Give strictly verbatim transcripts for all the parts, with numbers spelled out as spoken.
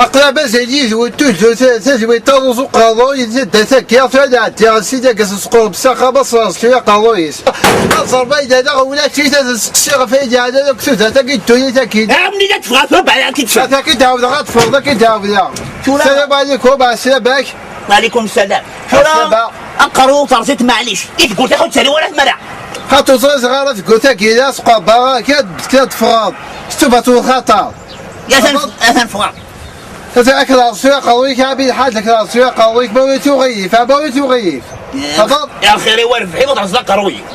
Aql-aɣ mazal yid-wen tudert, tadwilt taḍuẓ uqerruy, d taddart-agi, tura ad ɛeddiɣ sidi aggas n squrb s axxam, ad sers tura aqerruy-is. Ad ẓer ma yella daɣ ulac-it, ad nseqsi ɣef ayen yeɛnan akk tudert-agi n ddunit-agi. Ɛawed-iyi ad teffɣeḍ tura, bɛid ad k-id-teffɣeḍ. Ad k-id-ɛawdeɣ, ad teffɣeḍ, ad k-id-ɛawdeɣ. Tura. Sslam ɛlikum, ɛeslama-k. Wa ɛlikum ssalam. Tura, sslam. Aqerru terẓiḍ, maɛlic. I tewwurt-ik ur tt-terri ara tmara. Ha tuẓriẓ ɣer tewwurt-agi, la squrba, kra d-, kra d-teffɣeḍ. S tuba tura xaṭer. Atan, atan ffɣeɣ. Atan akken rẓu aqerruy-ik, a Ɛebdi Lḥaǧ, akken rẓu aqerruy-ik, ma ur tuɣ yif, ma ur tuɣ yif. Xaṭer. Ya lxir-iw, a rrbeḥ-iw, ad rẓeɣ aqerruy-ik.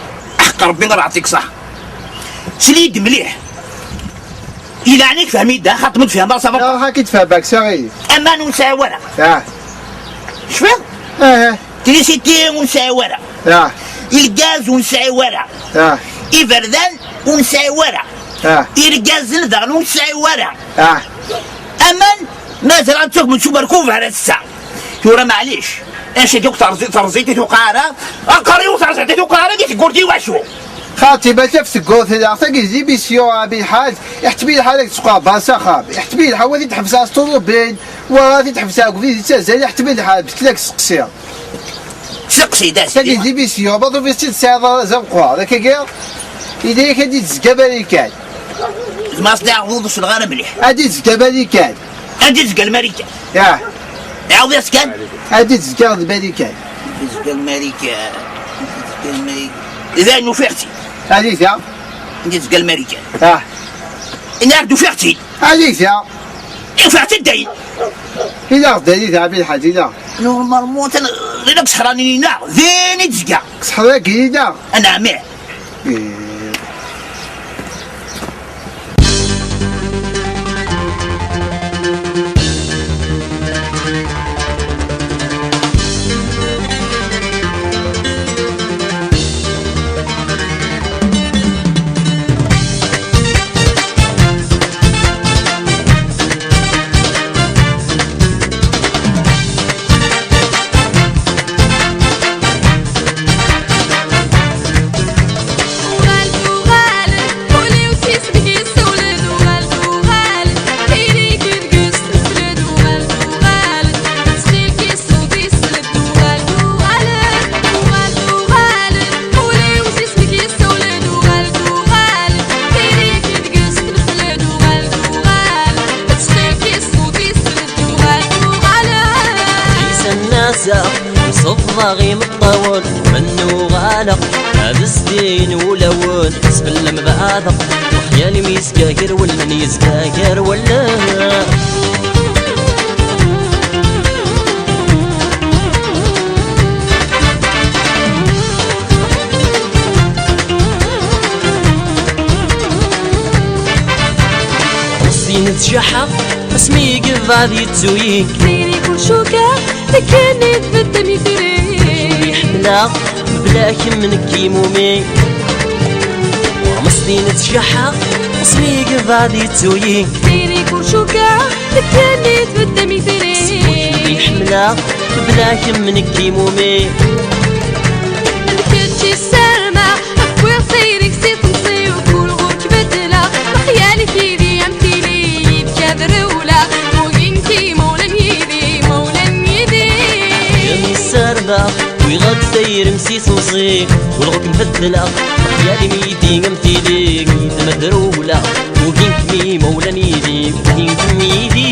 Aqerbi ara ɛṭik ṣaḥ. Sel-iyi-d mliḥ. Ilaɛni-k fhem-iyi-d, xaṭer ma d-fehmeɣ ṣafa. Aman ur nesɛi ara. Ah. Cfiḍ? Ah. Trisiti ur nesɛi ara. Ah. Lgaz ur nesɛi ara. Ah. Iberdan ur nesɛi ara. Ah. Irgazen daɣen ur nesɛi ara. Ah. Aman, mazal ad ntuɣ mensuber kubar ass-a. Tura maɛlic. Acu akk terẓi-, terẓiḍ i tuqeɛ ara? Aqerru-iw terẓiḍ i tuqeɛ ara di tewwurt i wacu? Xaṭi, ma taf tewwurt-nneɣ tagi d imisyu, a Ɛebdi Lḥaǧ, iḥettem-iyi lḥal ad k-sqerbeɣ s axxam. Iḥettem-iyi lḥal ad t-id-ḥebseɣ s ṭuḍubil, wa ad t-id-ḥebseɣ deg ubrid, yettazzal, iḥettem-iyi lḥal, beddel-ak seqsiɣ. Seqsi-d, a sidi. Tagi d imisyu, ma tufiḍ-tt-id tesɛiḍ d ameqqran, akkagi, yella-yak ad d-tezga Marikan. Zma s-d-iɛawed ur d-uṣleɣ ara mliḥ. Ad d-tezga Marikan. Ad d-tezga Lmarikan. Yah. Iɛawed-as kan. Ad d-tezga d Marikan. Ad d-tezga Lmarikan. Ad d-tezga Lmarikan. Iban ufiɣ-tt-id. Ad d-tezga. Ad d-tezga Lmarikan. Ah. Ini-ak-d ufiɣ-tt-id. Ad d-tezga. Ufiɣ-tt-id dayen. Ilaq d ayen i d Ɛebdi Lḥaǧ, ilaq. Normalement, atan, ɣileɣ deg ṣṣeḥra-nni-ina, din i d-tezga. Deg ṣṣeḥra-agi-ina? Anɛam, ih. Ih. Uɣal tuɣal, ul-iw s isem-ik yessewled. Uɣal tuɣal, tiri-k deg-s tefled. Uɣal tuɣal, ttxil-k, ṣṣut isled. Uɣal tuɣal, uɣal tuɣal, ul-iw s isem-ik yessewled. Uɣal tuɣal, tiri-k deg-s tefled. Uɣal tuɣal, ttxil-k, ṣṣut isled. Uɣal tuɣal. Isan nasa, mṣeḍḍaɣ imeṭṭawen, ma nnuɣaleɣ, ad zdin wulawen, sbellem baɛdeɣ, lexyal-im yezga gar wallen, yezga gar wallen. Ur ssinet cceḥḥa, asmi yebɛed yettu-yi. Tiri kul cukka, tekkenni tbeddem itri. Ḥemmleɣ, mebla kemm nekk imumi. Ur ssinet cceḥḥa, asmi yebɛed yettu-yi. Tiri kul cukka, tekkenni tbeddem itri. Ḥemmleɣ, mebla kemm nekk imumi. D kečč i ssarmeɣ, ad wwiɣ tayri-k si temẓi-w, kul ɣur-k beddleɣ, lexyal-ik Irem s isemẓi, ulɣuk mbeddleɣ. Yal imidi am tili, tmedrewla. Ugin-kem imawlan yid-i, ugin-kem yid-i.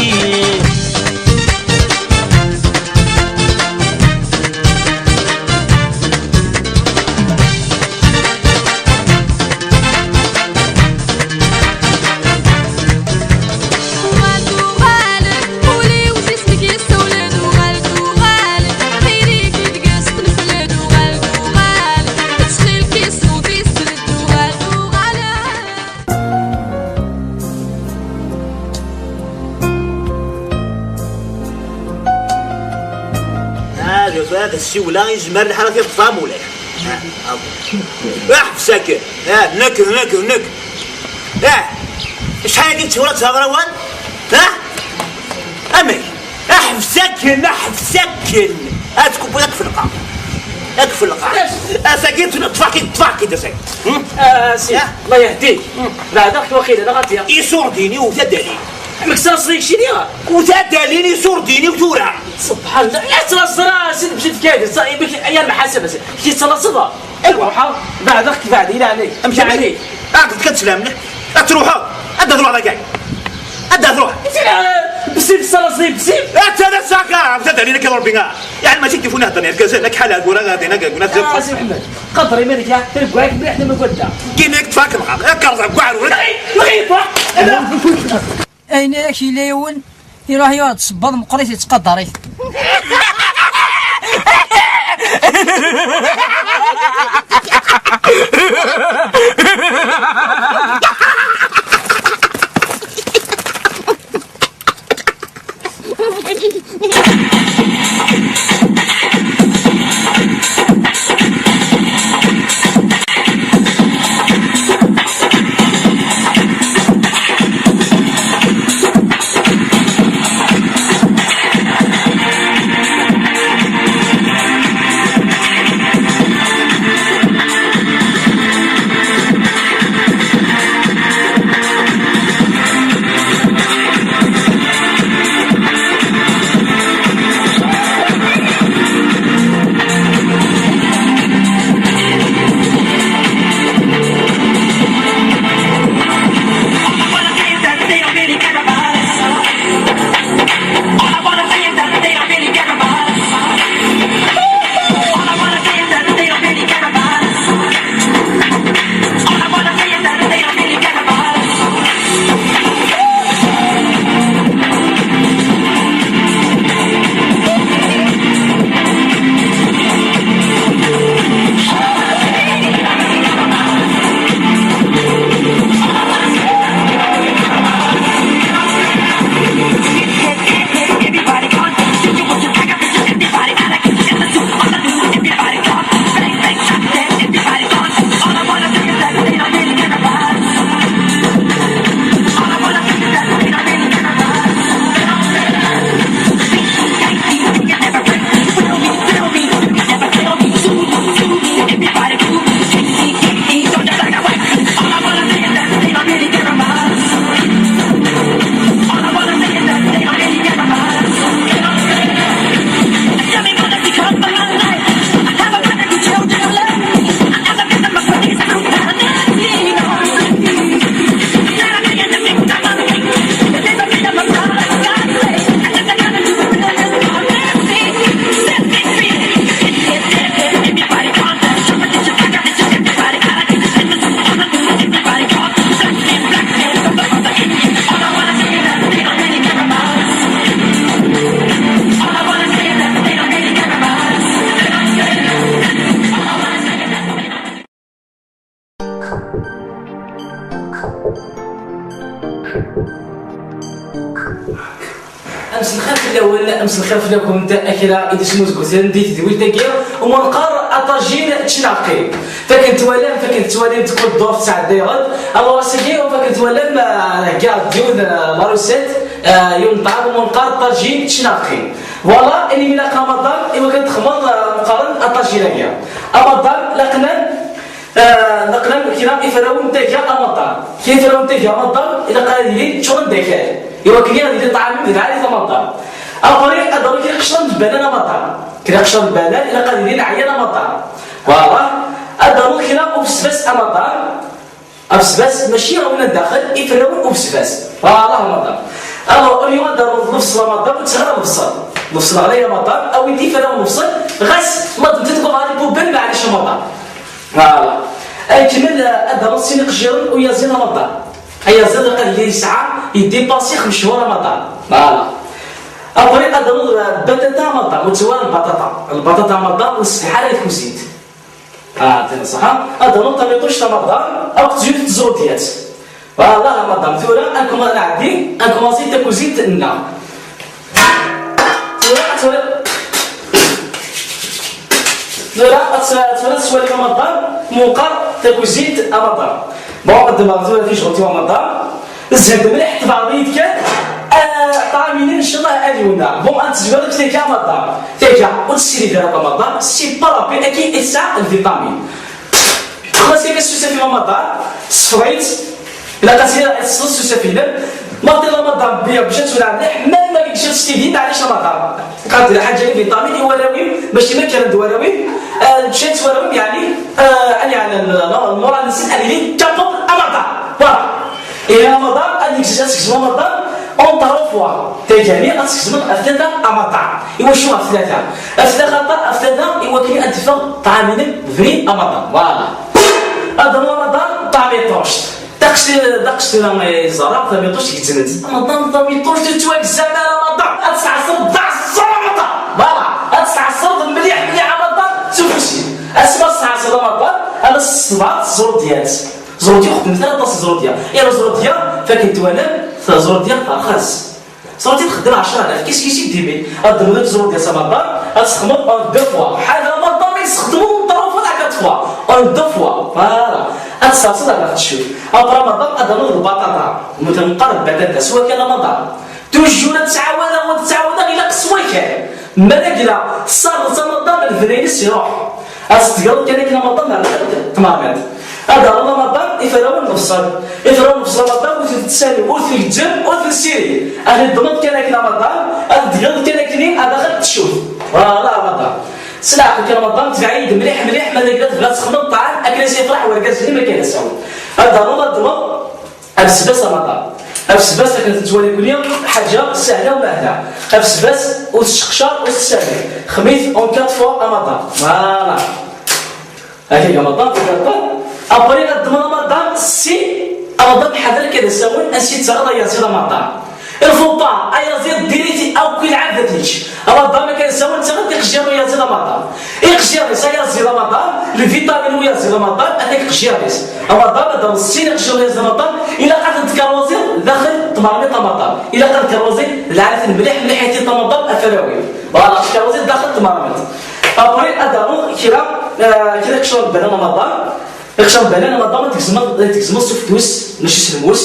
Uɣal-d, uɣal-d, ul-iw s isem-ik yessawel-d, uɣal-d, uɣal-d, ttxil-k, deg-s tnefl-d, uɣal-d, uɣal-d, ttxil-k, iṣṣut isbel-d, uɣal-d, uɣal-d. Ah, d, d ssiwla yezmer lḥal ad t-yeṭṭef am ulac. Ah, ah. Ḥbes akken. Ah, nekk, nekk, nekk. Ah, acḥal-agi d tura d taɣrawan? Ah? Amek? Ḥbes akken, ḥbes akken. Ad tkubbeḍ ad k-felqeɣ. Ad k-felqeɣ. Asagi ṭṭfeɣ-k-id, ṭṭfeɣ-k-id asagi. Hmm? Ah, si, ah. Allah yehdik. Hmm. Beɛdeɣ-k waqila, neɣ ad d-yaɣ. Iṣurdiyen-iw d adali. Amek tesraseḍ deg-s? Ur ttadalin iṣurdiyen-iw tura. Subḥan Allah, la tettlaẓeḍ ara, a sidi, bjid kadi, sa, ibek, ay amḥaseb, a sidi. Kečč tettlaẓeḍ? Aywa. Ruḥeɣ, beɛdeɣ-k, beɛd, i leɛnay. Amek, amek? Leɛnay. Aqd kan teslam, ad truḥeḍ, ad d-truḥeḍ akka. Ad d-truḥ. Bsif, tettlaẓeḍ, bsif. Atta d asaka, ad d-alin akka Rebbi, ah. Yeɛni mačči kif ur nehder yergazen, ak ḥala agura, ɣadin, ak aguna, ah, Si Mḥemmed, qader iman-ik, ah, treggeɛ-ik mliḥ tama n wadda. Gini-k tfakkeḍ, ah, ak rẓeɣ deg uɛrur. Lɣi-, lɣi-, Ayen ak yella yiwen, iruḥ yuɣ-d sebbaḍ meqqrit yettqadar-it. Amselxir fell-awen, amselxir fell-akent, a kra i d-ismuzguten di tedwilt-agi, umenqar aṭajin ččnaqi. Fakken twalam, fakken tettwalim, tekkul ddurt tesɛeddayeɣ-d. Alors ass-agi, fakken twalam, ah, heggaɣ-d yiwen, ah, la recette, ah, yiwen ṭṭɛam umenqar aṭajin ččnaqi. Voilà, ayen i ilaq amaḍal, i wakken txedmeḍ, ah, qqaren aṭajin-agi. Amaḍal, laqnan, Ah, neqqnem kra iferrawen n tagga amaḍal. Kra iferrawen n tagga amaḍal, ilaq ad ilin ččuren d akal. Iwakken ad yili ṭṭɛam-im d lɛali tamaḍal. Après, ad d-aruɣ kra qecra n lbanan amaḍan. Kra qecra n lbanan, ilaq ad ilin ɛyan amaḍan. Voilà. Ad d-aruɣ kra ubesbas amaḍan. Abesbas, mačči awen daxel, iferrawen ubesbas. Voilà amaḍan. Alors, ur yuɣal ad d-aruɣ lebṣel amaḍan, ur ttɣar lebṣel. Lebṣel ɣlay amaḍan, awi-d iferrawen lebṣel, ɣas ma d-ntent ɣer lpubal, maɛlic amaḍan. Voilà. Akemmel, eh, ad d-aruɣ sin iqejjiren uyaziḍ amaḍan. Ayaziḍ ilaq ad yili yesɛa, yedipasi xemsecwur amaḍan. Voilà. Après, ad d-aruɣ, eh, batata amaḍan, ur ttwal lbaṭaṭa. Lbaṭaṭa amaḍan, ur tesliḥ ara i tkuzint. Ah, tira ṣaḥa. Ad d-aruɣ tamiṭuct amaḍan, akked yiwet n tẓudyat. Voilà amaḍan, tura ad nkumaṣi, ad nɛeddi, ad nkumaṣi takuzint-nneɣ. Tura ad twali-, tura ad t-, ad twali amaḍan, meqqar takuzint amaḍan. Bon, ad d-mɣeɣ tura tijɣelt-iw amaḍan. Zhed mliḥ, tebɛeḍ-iyi-d kan, ah, ṭṭɛam-inem, ncallah ad iwenneɛ. Bon, ad tezwireḍ akka amaḍan. Tagi, ur tessirid ara amaḍan, c'est pas la peine, akken i tesɛa lvitamine. Xlas akka s usafi amaḍan, sefḍ-itt, ilaq ad tt-, ad tesseḍ s usafi-inem. Ma tella amaḍan bien, bac ad twenneɛ mliḥ, même ma yekcem s tidi, maɛlic amaḍan. Qad lḥaǧa n lvitamine i warraw-im, mačči ma kkren-d warraw-im, ah, ččan-tt warraw-im, yeɛni, ah, ad yeɛni, lmural-nsen ad ilin capable amaḍan. Voilà. Ihi amaḍan, ad yegzem, ad tgezmem amaḍan en trois fois. Tagani ad tgezmem ɣef tlata amaḍan. Iwacu ɣef tlata? Ɣef tlata, ɣef tlata, iwakken ad d-iffeɣ ṭṭɛam-inem bnin amaḍan. Voilà. Ad d-aruɣ amaḍan, ṭṭɛam iṭuct. Taqci-, taqcict-a, eh, ẓra, tamiṭuct gezzmen-tt. Amaḍan, tamiṭuct ur ttwagzam ara amaḍan. Ad tesɛeṣreḍ d aɛeṣṣer amaḍan. Voilà. Ad tesɛeṣreḍ mliḥ, mliḥ amaḍan s ufus-im. Asmi ad tesɛeṣreḍ amaḍan, ad as-tesseḍɛeḍ ẓrudyat. Ẓrudya ur xeddmet ara aṭas ẓrudya. Ira ẓrudya, fakken twalam, ta ẓrudya terxes. Ẓrudya txeddem ɛecra alaf, qu'est-ce qui s'est dit? Ad d-txedmeḍ ẓrudya s amaḍan, ad txedmeḍ en deux fois. Ḥala amaḍan mi txedmeḍ en trois fois, en quatre fois. En deux fois. Voilà. Ad tesserseḍ ar daxel tcuf. Après amaḍan, ad d-taruḍ lbaṭaṭa. Mmuteɣ meqqar lbaṭaṭa, s wakal amaḍan. Toujours ad ttɛawadeɣ, ad ttɛawadeɣ, ilaq s wakal. Ma d agla, tessardeḍ amaḍan, lebni-ines iruḥ. Ad teddgeḍ kan akken amaḍan ar daxel tmermiḍt. Ad d-taruḍ amaḍan, iferrawen n lebṣel. Iferrawen n lebṣel amaḍan, ur ten-tessali, ur ten-tgezzem, ur ten-tessirid. Ad ten-teddmeḍ kan akken amaḍan, ad ten-teddgeḍ kan akken ar daxel tcuf. Voilà amaḍan. S leɛqel kan amaḍan, tbeɛ-iyi-d mliḥ, mliḥ, ma d agla tebɣa ad texdmeḍ ṭṭɛam, akken ad s-yefreḥ wergaz-nni, ma kan ad s-awen. Ad d-taruḍ, ad d-teddmeḍ, Abesbas amaḍan. Abesbas akken tettwali kuli, ḥaǧa sahla u mahla. Abesbas ur tceqcar, ur tessali. Xdem-it en quatre fois amaḍan. Voilà. Akka amaḍan, amaḍan. Après ad d-teddmeḍ amaḍan, si amaḍan ḥader akka d asawen, ansi tettaɣeḍ ayaziḍ amaḍan. Il faut pas, ayaziḍ diri-t akk i lɛadat-ik. Amaḍan akken sawal ttaɣen tiqejjirin uyaziḍ amaḍan. Iqejjiren-is ayaziḍ amaḍan, les vitamines uyaziḍ amaḍan, ata iqejjiren-is. Amaḍan, ad d-aweḍ sin iqejjiren uyaziḍ amaḍan, ilaq ad ten-tkerwaziḍ daxel tmermiḍt amaḍan. Ilaq ad tkerwaziḍ lɛali-ten mliḥ, mliḥ i tiṭ amaḍan, afrawi. Voilà, tkerwaziḍ daxel tmermiḍt. Après, ad d-aruḍ kra, eh, kra iqejjiren n lbanan amaḍan. Iqejjiren n lbanan amaḍan, ad tgezmeḍ, ad tgezmeḍ s ufetus, mačči s lmus.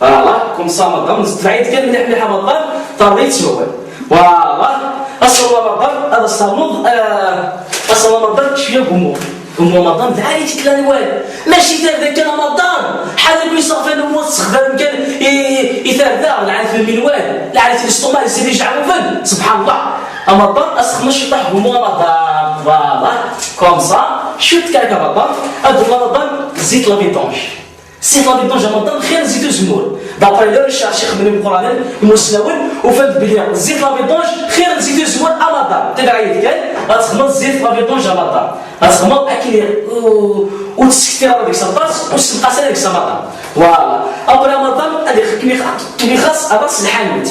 Voilà, comme ça amaḍan, tbeɛ-it kan mliḥ mliḥ amaḍan, terḍiḍ s wawal. Voilà, aṣṣel amaḍan, ad as-ternuḍ, eh, aṣṣel amaḍan, cwiya n wemmu. Wemmu amaḍan, d ɛali tikla n wal. Mačči tarda kan amaḍan, ḥader ur yeṣṣerfan wemmu, tessexdam kan i, i, i tarda, lɛali-t mmi n wal, lɛali-t l'estomac, les ijeɛbuben, subḥan Allah. Amaḍan, ad as-texdmeḍ ciṭuḥ n wemmu amaḍan, voilà, comme ça, cwiṭ kan amaḍan, ad d-aruḍ amaḍan, zzit la vidange. Zzit la vidange amaḍan xir n zzit uzemmur. D'après les recherches i xedmen imeqqranen, imusnawen, ufan-d belli zzit la vidange xir n zzit uzemmur amaḍan. Tabiɛit kan, ad texdmeḍ zzit la vidange amaḍan. Ad texdmeḍ akken i-, u-, ur tessektireḍ deg-s aṭas, ur tessenqas ara deg-s amaḍan. Voilà. Après amaḍan, ad ix-, kem-ix-, kem-ixaṣ aṭas lḥanut.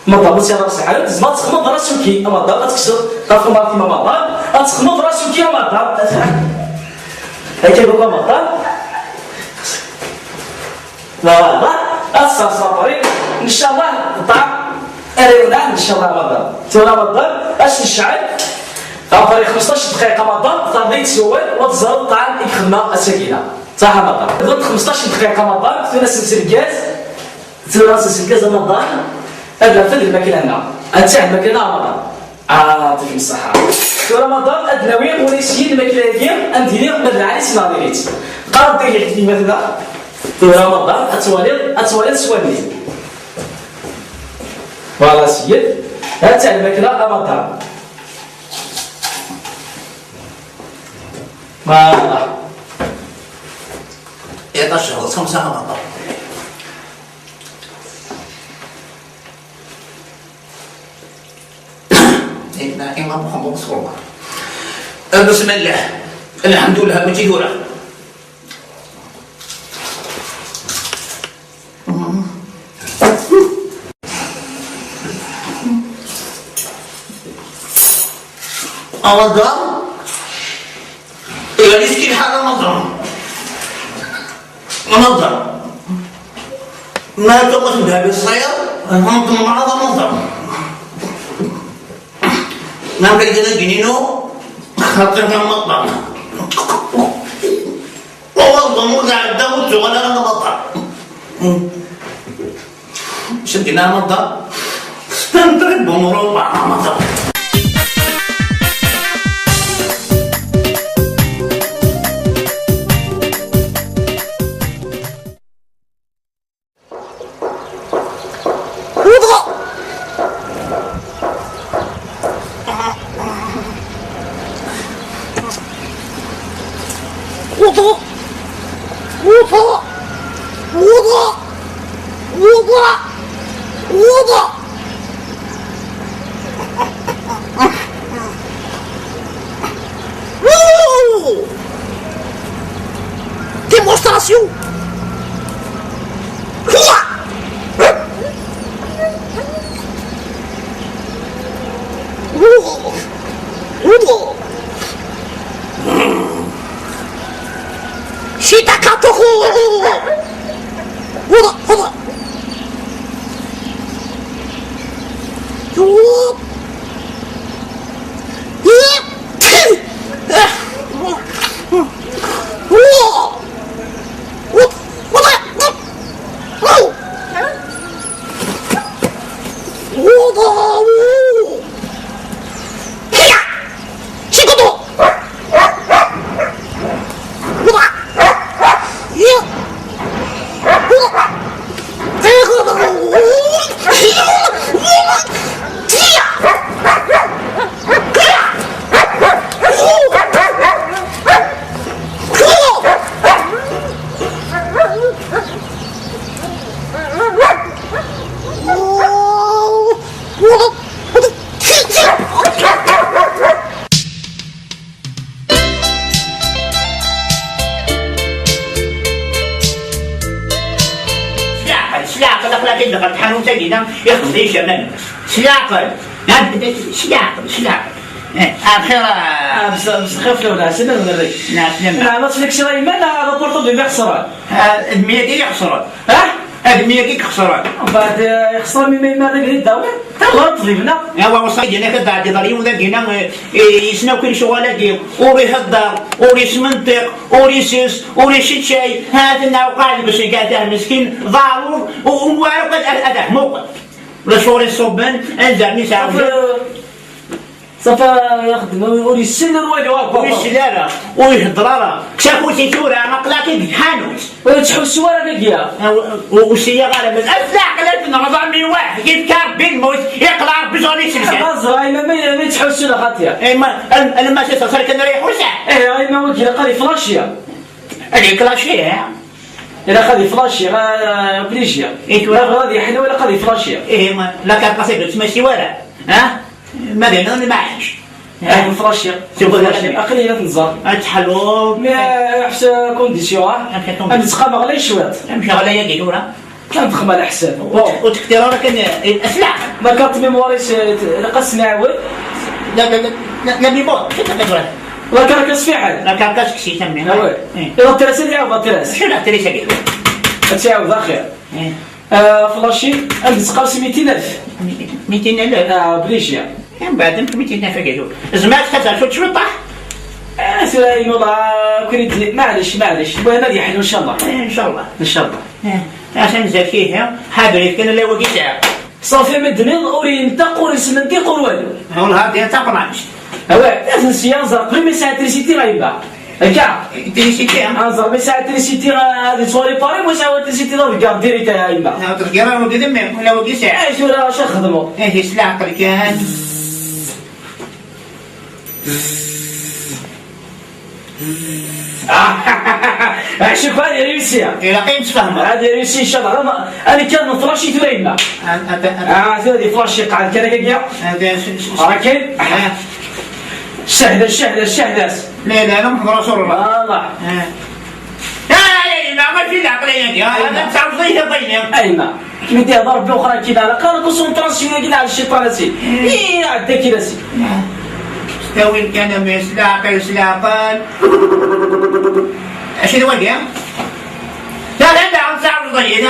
Amaḍan, ma tesɛiḍ aṭas lḥanut, tzemreḍ ad texdmeḍ rasuki amaḍan, ad tekkseḍ ɣef umartim amaḍan, ad texdmeḍ rasuki amaḍan. Akka akk amaḍan. Voilà, ad tesserseḍ ṭṭrif, ncallah, ṭṭɛam ara iwenɛen, ncallah, amaḍan. Tura amaḍan, ad s-necɛel, ɣef ṭṭrif xmesṭac dqiqa amaḍan, terḍiḍ s wawal, u ad teẓreḍ ṭṭɛam i yexdem ass-agi-a. Ṣaḥ amaḍan. Ḍeḍ xmesṭac dqiqa amaḍan, tura ad s-nselgaz, tura ad s-nselgaz amaḍan, ad nerfed lmakla-nneɣ. Ad tah lmakla-nneɣ amaḍan. Ah, ṭṭif ṣṣeḥḥa. Tura amaḍan, ad nawi ula yesyin lmakla-agi, ad d-iniɣ ma d lɛali-tt neɣ diri-tt. Qqaren-d tagi i yemma-tneɣ. Tura amaḍan, ad twaliḍ, ad twaliḍ s wallen-im. Voilà, syyed. Ha-tt-a lmakla, amaḍal. Voilà. Iṭac, xemsa amaḍal. إن إمام محمد رسول الله. بسم الله. الحمد لله، ماشي دورة. رمضان؟ إيه، مسكين حال رمضان. رمضان. ما تقصد بها بالصيام؟ رمضان مع رمضان. ما بين الجنينو، خاطر رمضان. والله مو قاعد داوود ولا أنا بطل. شد لنا مضى. استنطرد بمرور مع مضى. وضع. وضع. وضع. وضع. وضع. وضع. Démonstration. شيتا كاتوخو. هودا، هودا. يوب. يوب. S leɛqel, s leɛqel, aql-ak-id deg tḥanut-agi da, ixdem-ik aman. S leɛqel. Ha, s leɛqel, s leɛqel. Eh, axir, ah, ah, bes-, bes-, xef lewla, ɛsina n rrik. Nɛesna. Nɛem ad tlek kra yemma, neɣ ad apurṭu d imi xesren? Ah, d meyagi i xesren. Ha? Ad meyagi i xesren. Mbeɛd, eh, ixser mi ma yemma dagi di ddawi, taɣert d ibna. Awa, uṣaydi-nni ad d-ɛeddi ɣer yiwen dagi-na, eh, eh, yessen akk lecɣal-agi, ur ihedder, ur yesmenṭiq, ur isess, ur iceččay, ha-t-an awqeɛ lebs igatah meskin, d aɛrur, u-, u-, wara akk ad, ad, ad ahmuq. D acu ur iṣubben, anzaren-is ɛawden. Safi, yaxdem, ur yessin ur walu akk. Ur yessin ara, ur ihedder ara. Kkes afus-ik tura, aql-ak deg tḥanut. Ur yettḥussu ara dagi. Ur, ur, ur sliɣ ara, ma ad leɛqel ad tenɣeḍ am iwah, yefka Rebbi lmut, iqleɛ Rebbi ẓur iselsan. Ma ẓra, ima ma, ma yettḥussu neɣ xaṭi. Ima, al-, alamma s iṣaṣer kan ara iḥuss. Eh, ima wagi ilaq ad iflaci. Ad iflaci, eh? Ilaq ad iflaci, ah, obligé. I tura? Ma yebɣa ad yeḥlu, ilaq ad iflaci. Ihi, ma, la carte, c'est de tmasiwara, ha? Ma d ayen n lmaɛac. Ah, flashi. Tufa flashi. Aql-iyi la t-nẓer. Ad tḥelluḍ. Mais, eh, ḥbes condition, ah. Amek condition? Ad nettqam ɣlay cwiṭ. Amek ɣlay-agi tura? Ad nexdem ɛla ḥsab. Ur t-, ur tektir ara kan, eh, aslaɣ. La carte mémoire-is, eh, ilaq ad s-nɛawed. La, la, la, la, la mémoire, acu d la mémoire? La carcasse fiḥel. La carcasse kkes-itt a mmi. Ah ouais. Eh. Ilaq ad t-tras, ad iɛawed ad t-tras. Acu la tris-agi? Ad tt-iɛawed axir. Eh. Ah, flashi, ad d-teqqar s mitin alef. Mitin alef? Ah, obligé. Eh, mbeɛd amek mitin alef agi? Zemreɣ ad xazeɣ cwiṭ cwiṭ, ah? Ah, tura inu la, kri d-, maɛlic, maɛlic. المهم ad yeḥlu, ncallah. Eh, ncallah. Ncallah. Eh, atan zdat ihi, ḥader kan ala wagi sɛiɣ. Safi, mi d-tenniḍ ur yenṭeq, ur yesmenṭiq, ur walu. Wellah, d taṭnact. Awa, ad t-nsya, ẓer, qbel ma yesɛa trisiti ɣer yemma. Akka. Trisiti, ah. Anẓar, ma yesɛa trisiti, ah, ad yettwali Paris, ma yesɛa trisiti, ad yeqqar direct, ah, yemma. Ah, tezgir ara wagi d mmi, wala wagi sɛiɣ. Eh, tura acu xedmeɣ? Eh, s leɛqel kan. Ah, acu kan, ad irusi. Ilaq ad yemsefham. Ad irusi, ncallah. Ad nekker neflaci tura yemma. Ah, tura di flaci, qɛed kan akka. Rakin. Ah. Ccehda, ccehda, ccehda. لا، لا، لا، محمد رسول الله. Voilà. آه. لا، لا، لا، لا، ما في العقلية دي. آه، أيوة. أنا تعرف ضيفة بيني. أيوة. كي بدي أضرب بأخرى كده، لا، قال كل سنة ترانسيون كده على الشيطان أسي. إيه. إيه، عدى كده أسي. استوي الكلام، يسلاقل، يسلاقل. أشي الوجه؟ لا، لا، لا، أنت تعرف ضيفة.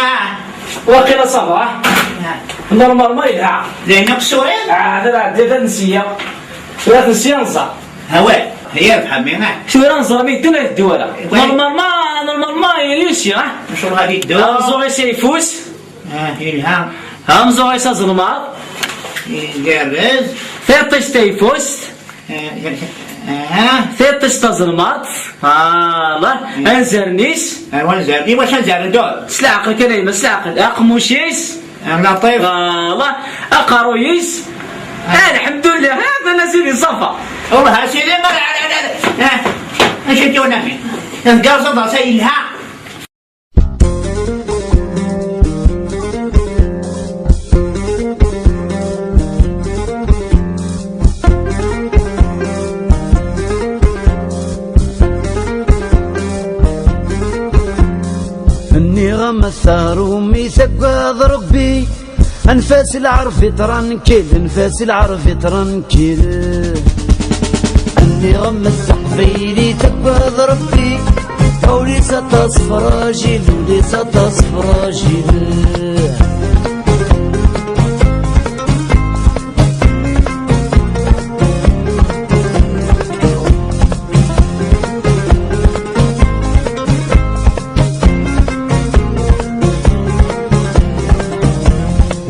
واقيلا صافا. آه. نورمالمون يدعى. لأنك سوري؟ آه، هذا لا، هذا نسية. لا، نسية نزار. هوا، هي فهمينا. شو راه نزار ميتنا الدولة. وي. نورمالمون، نورمالمون يليشي، ها؟ شو غادي يدور؟ أمزوغي سيفوس. آه، يلها. أمزوغي سازلمار. يقرز. ثيطيس تيفوس. آه، آه. ثيطيس تازلمار. آه، الله. مم. أنزرنيس. آه، وانزرني، واش أنزرن دول؟ سلاعقل كان يما، سلاعقل. أقموشيس. آه، لطيف. آه، الله. أقرويس. آه. آه، الحمد لله، هذا أنا سيدي صفا. والله سيدي، ما، لا، لا، لا، لا. آه. ايش انت ونامي؟ القاصد سيلها. Nniɣ-am a taṛumi taggad Ṛebbi. Anef-as lɛerbi tranquille, anef-as lɛerbi tranquille. Nniɣ-am a taqbaylit taggad Ṛebbi. Ur-is aṭas fragile, ur-is aṭas fragile.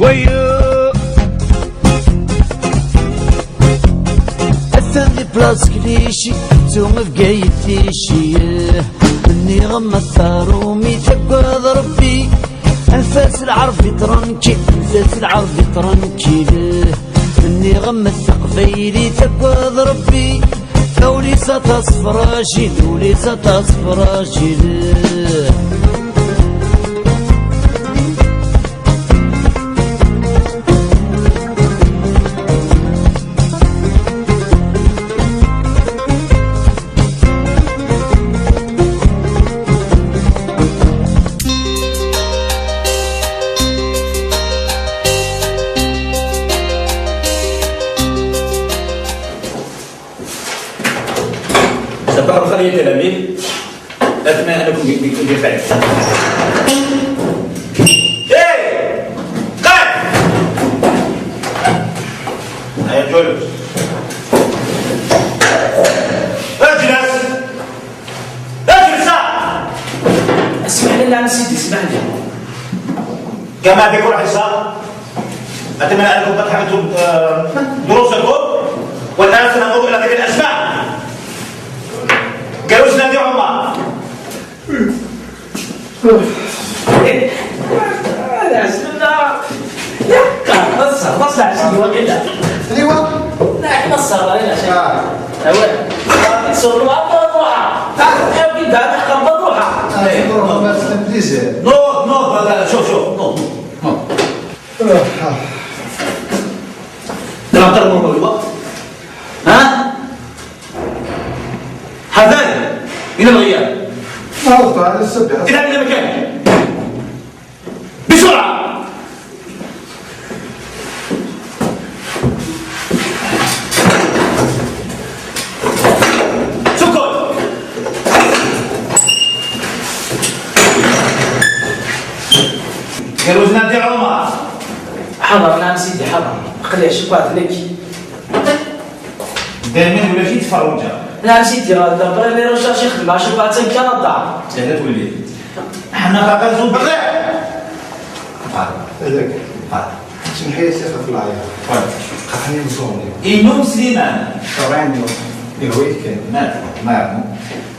Wayo. Atan di place Clichy, tuɣ Bgayet ticci. Nniɣ-am a taṛumi taggad Ṛebbi. Anef-as lɛerbi tranquille, anef-as lɛerbi tranquille. Nniɣ-am a taqbaylit taggad Ṛebbi. Ur-is aṭas fragile, ur-is aṭas fragile. صباح الخير يا تلاميذ. أتمنى أنكم ب-، ب-، بخير. إيه! قف! هيا جلس. اجلس. اجلس. اسمح لي، لا، نسيت، اسمح لي. كما في كل حصة، أتمنى أنكم قد حفظتم، آه، دروسكم، والآن سنمر إلى ذكر الأسماء. قالوا سنادي عمر. لا، بسم الله. لا، بس، بس، لا، شنو هو كده؟ ايوا. لا، بس، لا، لا، شيء. آه. أول. صلوا على الروحة. آه. يا ولد، هذا خبط روحه. آه، شكرا، بس بليزير. نوض، نوض، لا، لا، شوف، شوف، نوض، نوض، نوض. نهضر من الوقت. ها؟ حذر من الغياب. ما هو تعال السبع. اذهب إلى مكانك. بسرعة. سكت. قالوا زنا دي عمر. حاضر، نعم سيدي، حاضر. قليل شكوات لك. دايمًا ولا شي تفرجة. نعم سيدي، راه دابا لي ريشيرش يخدم عشرة ساعات كندا. هذا تولي. حنا باقا زوج. هذاك. سمحي لي سي خاف العيا. خاف نزوني. إنو سليمان. شرعين يوم. إيه وي كان. مات. مات.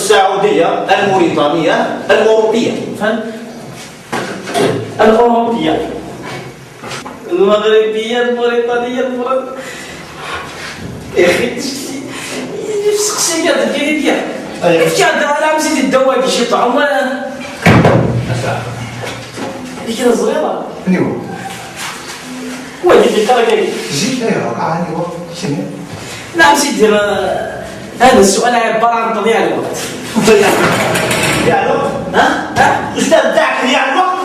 السعودية، الموريتانية، الموروبية. فهمت؟ الأوروبية. المغربية، الموريتانية، المغرب. يا أخي، سقسي كاع ديالي كاع. أيوة. كيف كان دار أنا مزيد الدواء شي طعم، ولا؟ هذيك الصغيرة. نيو. وين اللي ترى كاين؟ جيت، أيوة، آه، نيو. شنو؟ نعم سيدي، آه، هذا السؤال عبارة عن تضييع الوقت. تضييع الوقت؟ ها؟ ها؟ أستاذ تاعك تضييع الوقت؟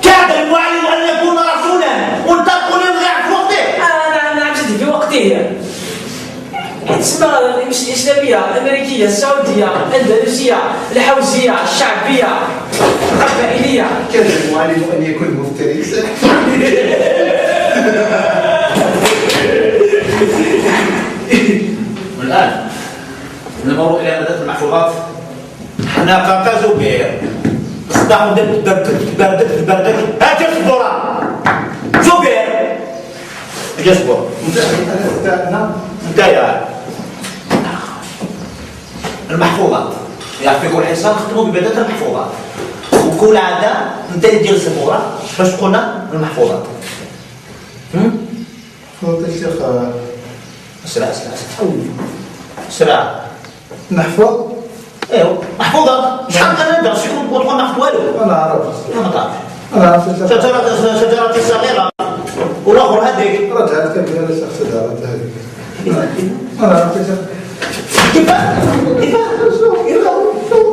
كاد المعلم أن يكون رسولا، وأنت تقول لي نضيع في وقتي؟ آه، نعم، نعم سيدي، في وقتي. Tesmaɣ islamiyya, amarikiya, saudiya, andalusiya, lḥawziya, ccaɛbiya, qabailiya. كان المعلم أن يكون مفترسا. والآن نمر إلى مادة المحفوظات. حناقة زبير. صداع، بردت، بردت، بردت. هات السبورة. زبير. هات السبورة. انت، انت، انت، نعم. انت يا المحفوظات. يعطيكم الحصة، نخدموا ببداية المحفوظات. وكل عادة انت دير السبورة باش تقولنا المحفوظات. هم؟ فضلت الشيخ. اسرع، اسرع، اسرع. اسرع. نحفظ؟ ايوا، محفوظة. شحال انا درت فيكم وتقول ما عرفت والو؟ انا عرفت. لا، ما تعرفش. انا عرفت الشيخ. شجرة، شجرة صغيرة. والاخر هذيك. رجعت كبيرة الشيخ، شجرة هذيك. انا عرفت الشيخ. كيف؟ كيف؟ شوف، شوف، شوف.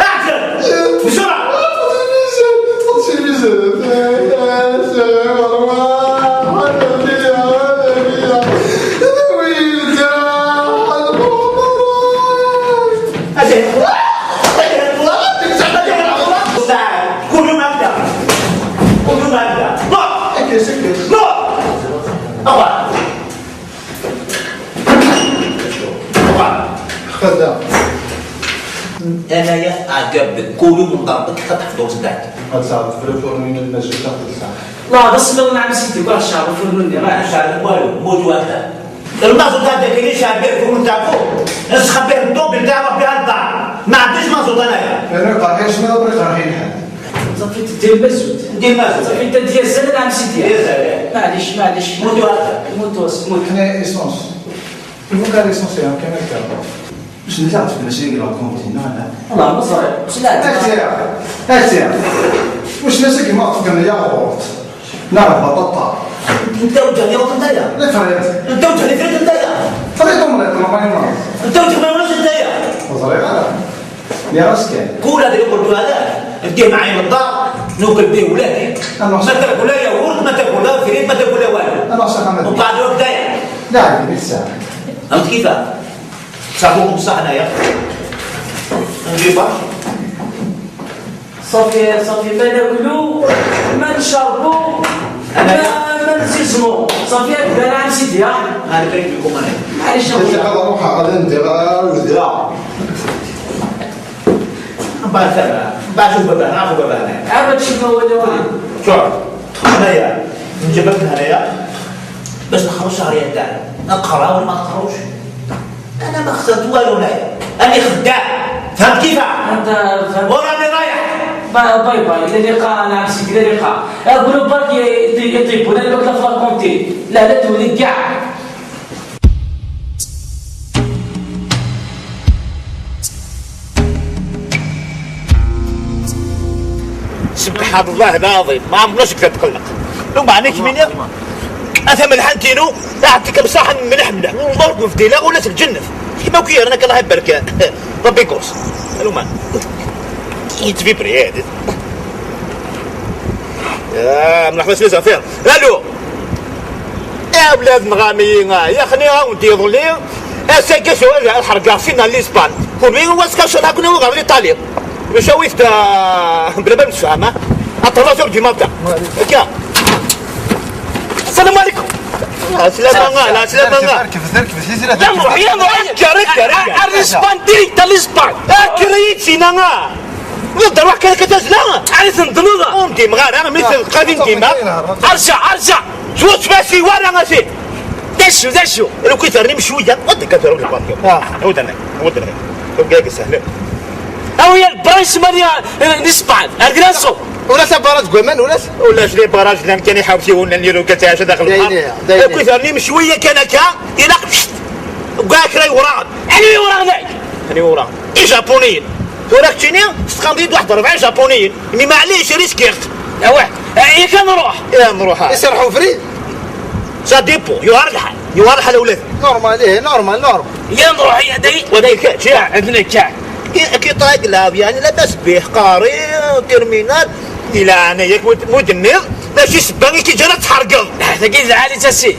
اعترف! بسرعة! كل يوم أبدأ. كل يوم أبدأ. نوع! نوع! خذا. انايا عجبك كل من ضربك حتى تحفظوا صداعك. ما تصعب في الفرن من المسجد تاخذ الساعه. لا، بس لو نعم سيدي، برا الشعب، الفرن مني، ما شعب والو، موت واحد. المازوت هذا اللي شعب به الفرن تاعكم، نسخب به الطوب اللي تعرف بها الدار. ما عنديش مازوت انايا. انا قاعد اسمع بري قاعدين حد. صافي، دير المازوت. دير المازوت. صافي، انت ديال الزمن، نعم سيدي. ديال الزمن. معليش، معليش. موت واحد. موت واحد، موت. حنا ايسونس. يمكن كان ليسونسيال كان هكا. واش نزعت في المشاريع ديال الكونتين؟ لا، لا. والله ما صاير. واش لا؟ اسيا، اسيا. واش نسيك ما تفكر يا غورت؟ نعرف بطاطا. انت وجهني غلط نتايا. لا فريت. انت وجهني فريت نتايا. فريت امريت ما باين ما. انت وجهني ولا نتايا. وزري غلط. يا راسك. كل هذا اللي قلت هذا، نديه معايا من الدار، ناكل به ولادي. ما تاكل لا ياغورت، ما تاكل لا فريت، ما تاكل لا والو. انا صح محمد. ومن بعد هكذايا. لا، عندي بيت ساعه. فهمت كيفاه؟ صافوكم بصح هنايا. نجيبها. صافي، صافي، ما ناكلو، ما نشربو، ما، ما نزيزمو. صافي، هكذا راه سيدي، ها؟ هذا بيت لكم انا. معليش، هذا روحها غادي ندير، آه، ولدها. من بعد سنة، من بعد شوف بابا هنا، شوف بابا هنا. عاد تشوف هو اللي وين. شوف، هنايا، نجيبك من هنايا باش نخرج شهرية تاعنا. نقرا ولا ما نقراوش؟ انا ما خسرت والو هنايا. راني خدام. فهمت كيفاه؟ انت فهمت. وراني رايح. با-، باي باي، الى اللقاء، نعم سيدي، الى اللقاء. قولوا برك ي-، يطي-، يطيبوا لنا الماكله في لاكونتين. لا، لا تولي كاع. سبحان الله العظيم، ما عمرنا شفت تقلق. لو ما عندك مين، اثا ملحان تينو، اعطيك بصح ملح ملح، ونضرب في ديلا ولا تتجنف. كيما كي رانا الله يبارك. ربي يكوس. لو ما يتفي بريد. يا مرحبا سي زافير. الو. يا بلاد نغامي، يا خني ها ودي يضلي. اساكا سؤال الحرقه فينا ليسبان. كون وين واسكا شو هاكنا وغير لي طالب. مشاويت دا بلا ما نتفهم، ها. اطلع زوج ديما بدا. هكا. السلام عليكم. آه، سلام الله، لا، سلام الله. اركب، اركب، اركب، اركب. يا روحي، يا روحي. اركب، اركب، اركب. الريسبان ديريكت، الريسبان. اركب، ريت سينا. نضرب واحد كان كتاز لا. عرفت نضنض. امتي مغارة، مثل قادم ديما. ارجع، ارجع. شو تباسي ورا غاسي. دشو، دشو. لو كنت رني شوية، ودك كتر بالباركيو. عود انا، عود انا. لو جاك سهل. او يا البرانش ماليا، آه، نسبع. اغراسو. ولا سبارات كمان، ولا س- ولا شري براج لان كان يحاول يقول لي لو كتعيش داخل البحر. دايرة، دايرة. لو كنت رني شوية كان هكا، يلاق. وكاك راي ورا. انا ورا هناك. انا ورا. اي جابونيين. وراك تشيني، تستقام واحد أربعين جابونيين. مي معليش، ريسكيغ. ايوا، اي كان نروح. ايه، نروح. يسرحوا فري؟ سا ديبو، يوهر الحال. يوهر الحال اولاد. نورمال، ايه، نورمال، نورمال. يا نروح يا داي. وداي كاتش، يا. عندنا كاع. كي، كي طايق لاب، يعني، لاباس بيه، قاري، تيرمينال. الى انا ياك مد-، مدني، ماشي سباني كي جرى تحرقض. حتى كي زعلي تاسي.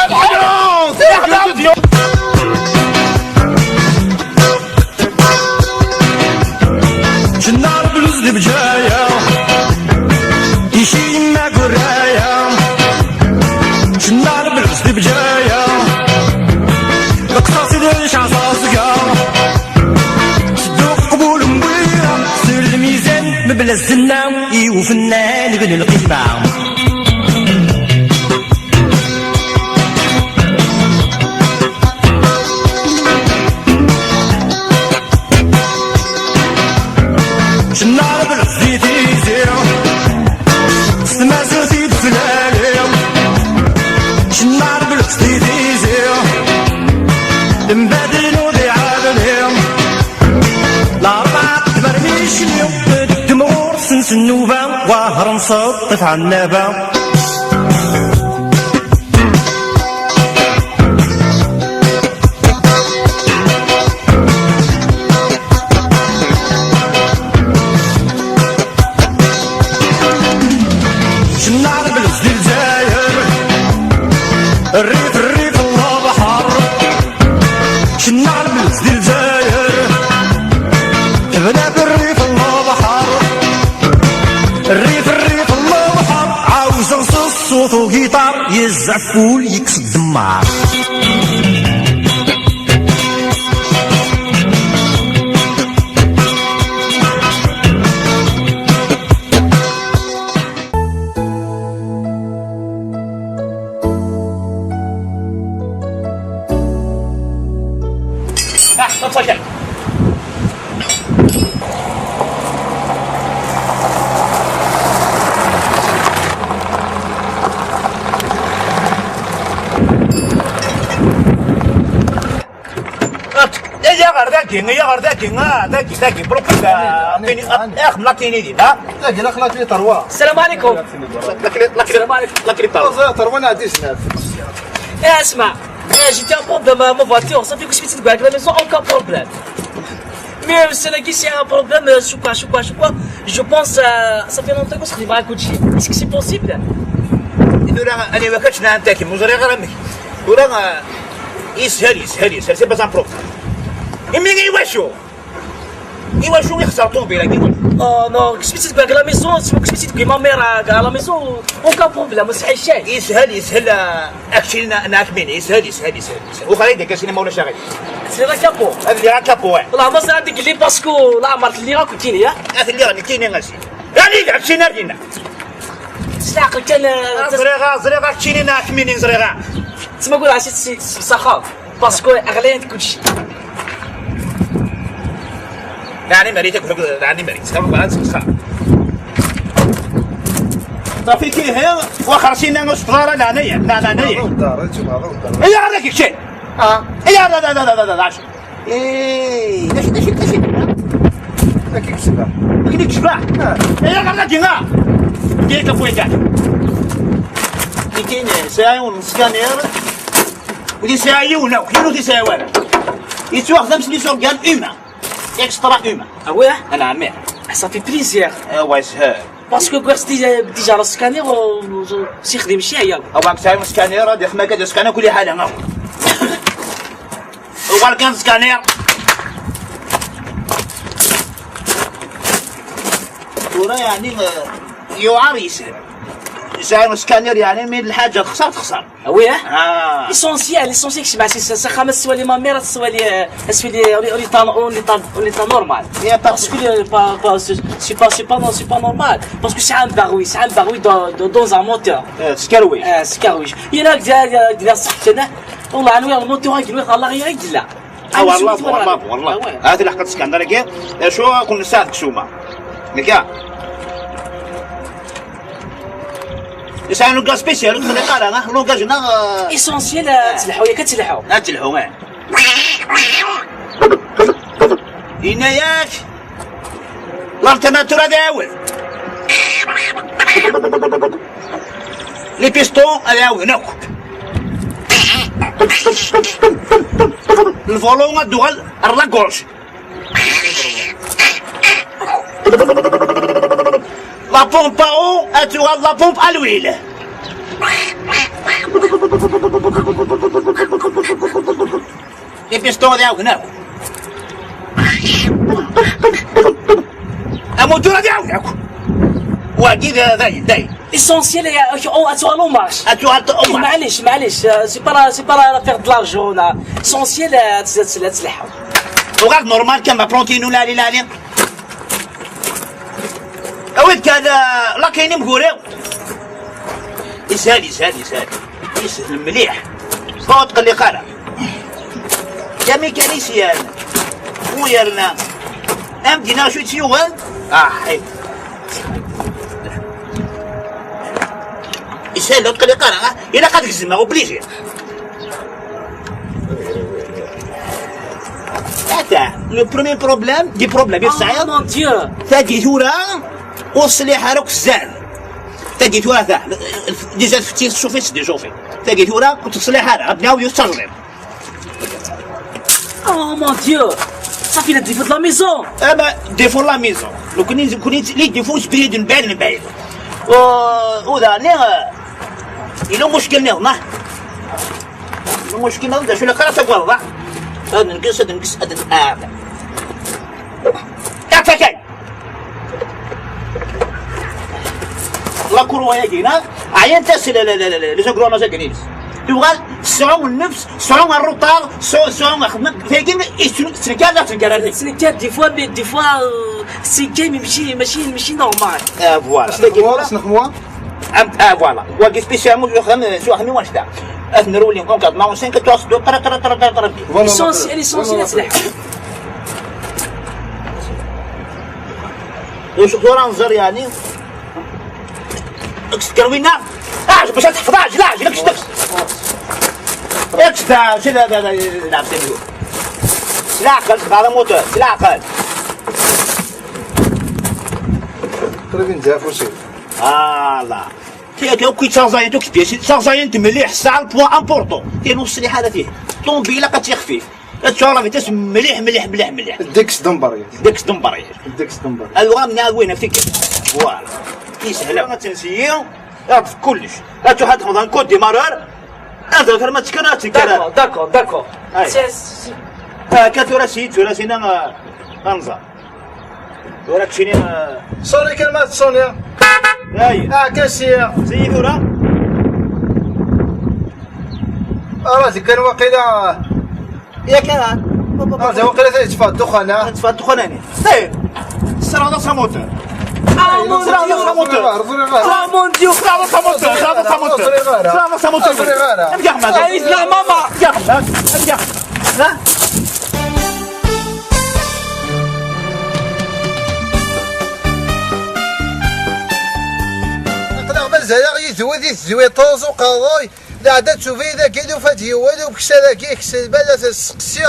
Ambiance! Ambiance! Cennaɣ lebluẓ di Bǧaya, ici yemma Guraya. Cennaɣ lebluẓ di Bǧaya, leqṣaṣ i d-icɛeṣ ɛeẓga. Sedduq qbul n wira, s lmizan mebla zzna, i ufennan gen lqima. Cennaɣ lebleɣ di Tizi, s tmaziɣt i d-tlali. Cennaɣ lebleɣ di Tizi, lembaden ur d-iɛadli. Larebɛa tmermicli, ddem ɣur-sen s nnuba, wahṛen s ṭṭif ɛennaba. Cennaɣ lebleɣ di Lezzayer, rrif, rrif n lebḥer. Cennaɣ lebleɣ di Lezzayer, tebna berrif n lebḥer. Rrif, rrif n lebḥer, ɛawzeɣ s ṣṣut ugiṭar, yezɛef wul yekkes ddemmar. Ah, la tfakal. Aya ɣer dagi, aya ɣer dagi, ah, dagi, dagi, bṛuḥ, ah, tini, ah, ixdem la tini di, ah. Dagi, la xlat li terwa. السلام عليكم. La clé, la clé, السلام عليكم. La clé terwa. Terwa n ɛeddi snat. Eh, اسمع. Eh, j'étais en problème, euh, ma voiture, ça fait que je suis à la maison, aucun problème. Mais, euh, c'est là qui c'est un problème, euh, je sais quoi, je sais quoi, je sais quoi. Je pense, euh, ça fait longtemps que je travaille à Gucci. Est-ce que c'est possible ? Tura, ani wakač na antakim, ur ẓriɣ ara amek. Tura, euh, yeshel, yeshel, yeshel, c'est pas un problème. Imi iwacu? Iwacu ixser ṭubil-agi? Oh non, que je suis à la maison, c'est que je suis ma mère à, à la maison, aucun problème, c'est عشان. Yeshel, yeshel, euh, akčini n, n akmini, yeshel, yeshel, yeshel, yeshel. Uxar-iyi-d akka sini ma ulac aɣilif. C'est la capo. Ad lliɣ a capo, eh. Wallah, ma ẓriɣ deg li parce que la mort li akk kini, ya. Ad lliɣ nekkini a si. Ani d akčini ar dinna. S leɛqel kan, eh, ẓriɣ, ẓriɣ akčini n akmini, ẓriɣ. Tma gura si, si, si, s axxam. Parce que ɣlayent kulci. Ɛni Mari, takk, ɛni Mari, ttxil-k, bɣan sexṣar. Safi kihi, waxer sina ur s-teḍra leɛnaya, leɛnaya. Ɣer dar, ečč ɣer dar. Aya ɣer dagi kečči. Ah. Aya ɣer da, da, da, da, da, da. Eh, d acu, d acu, d acu? Ad k-id-cbeɣ. Ad k-id-cbeɣ? Ah. Aya ɣer dagi, ah. Deg-k afwayt-a. Nekkin, sɛiɣ yiwen n scanner. Ur yesɛi yiwen akk, yiwen ur t-yesɛi wara. Yettwaxdam s les organes humains. Extra humain. Ah ouais? Anɛam. Ça fait plaisir. Ah ouais, yeshel. Parce que كويس ديجا ديجا راه سكانير سيخدم شي عيا. هو سكانير راه دير ما كان سكانير كل حاجه. هو كان سكانير. وراه يعني يعار يسلم. زعما سكانير يعني من الحاجه تخسر تخسر. Oui, hein. Ah. L'essentiel, l'essentiel que c'est c'est ça خمس سوالي ما ميرا سوالي سوالي اون ايتا اون ايتا اون ايتا نورمال. Parce que pas pas c'est pas c'est pas non c'est pas normal. Parce que c'est un bruit, c'est un bruit dans dans un moteur. سكرويش. سكرويش. Il y en a qui disent ça. والله انا الموتور هاك الوقت الله غير يقلع. اه والله والله والله. هذه الحق تسكن درك. شو كنا ساعه كسومه. لك يا. يسعى لونغاج سبيسيال، خلي قال انا لونغاج هنا. ايسونسيال تلحو يا كتلحو. لا تلحو، اه. هنا ياك. لالترناتور هذا يعاود. لي بيستون هذا يعاود هناك. الفولون غدو غير لاكوش. La pompe à eau غتوغال la pompe à l'huile. لي بيستون غادي يعاود هناك. الموتور غادي يعاود هناك. واكيد داين داين. L'essentiel هي او اتوغال او مارش. اتوغال او مارش. معليش معليش c'est pas c'est pas l'affaire de l'argent. L'essentiel تسلحوا. وغاد نورمال كان لابرونتي نو لا لا لا. اويد كان لا كاينين مغوري. يسهل يسهل يسهل. يسهل مليح. فوت قال لي قرا يا ميكانيسيان. ويرنا ام دينا شو تيوغل. اه حي. يسهل لو تقلي قرا الا قد زعما اوبليجي. Attends, le premier problème des problèmes يا سعيد. Mon Dieu. تاكي ثورة. وصلي حرك الزان. تاكي ثورة ثا. ديجا فتي شوفي سدي شوفي. تاكي ثورة كنت تصلي حرك غتناو يستجرب. Oh mon Dieu. صافي لا ديفو لا ميزون. اما ديفو لا ميزون. لو كني كني لي ديفو سبري دون بعيد بعيد. وذا ني. إلا مشكل ني. المشكل ما نقدرش ولا كرا تقوى الضع. هذا نقص هذا نقص هذا هذا. يا فكاي. لا كوروا يا جينا. عيان تاس لا لا لا لا لا زوكرو ما زاكرينس. يبغى سعو النفس سعو الروطار سعو سعو خدمة فيكين. سنكال لا سنكال هذيك سنكال دي فوا مي دي فوا. سنكال ماشي ماشي ماشي نورمال. اه فوالا. شنو خموا؟ شنو خموا؟ ام اه فوالا. واقي سبيسيال مو يخدم سو خمي واش تاع. اثنرولي اون كات ماون سينك تواص دو ترا ترا ترا ترا ترا. ليسونسيال ليسونسيال تلحق. واش دوران زر يعني؟ اكس كروينا. اه باش تحفظ اه لا جلك شتك. اكس دا شي لا لا لا لا. لا عقل هذا موتور لا عقل. تقريبا جاء فوسيل. اه لا. تي كي تشارجاين تو كي تشارجاين مليح ساعه بوان امبورطون تي نص اللي حاله فيه. طوموبيله كتخفيف. تشارج فيتاس مليح مليح مليح مليح. ديكس دمبرياج. ديكس دمبرياج. ديكس دمبرياج. الوغا من وين فيك؟ فوالا. يسهل ما تنسيي. يعرف كلش. لا تحد رمضان كود ديمارور. انت ما تكرهش تكره. داكور داكور داكور. هاي. سي- سي- اه كثر سيد ثلاثينا. انزا. وراك شنو؟ صوني كلمة صوني. هاي. اه كاسي. سيد ورا. راه كان واقيلا. يا كان. راه واقيلا تيتفا الدخان. تيتفا الدخان يعني. ايه. سير هذا صاموت. سير هذا صاموت. اه مون ديو. سير هذا صاموت. سير هذا صاموت. سير هذا صاموت. يا احمد. عايز لا ماما. يا احمد. يا احمد. ها؟ Aql-aɣ mazal-aɣ yid-wen di tezwiṭ-nneɣ uqerruy, leɛdat s ubrid-agi, nufa-d yiwen umeksa dagi, ikes lbal, ad t-nesteqsi,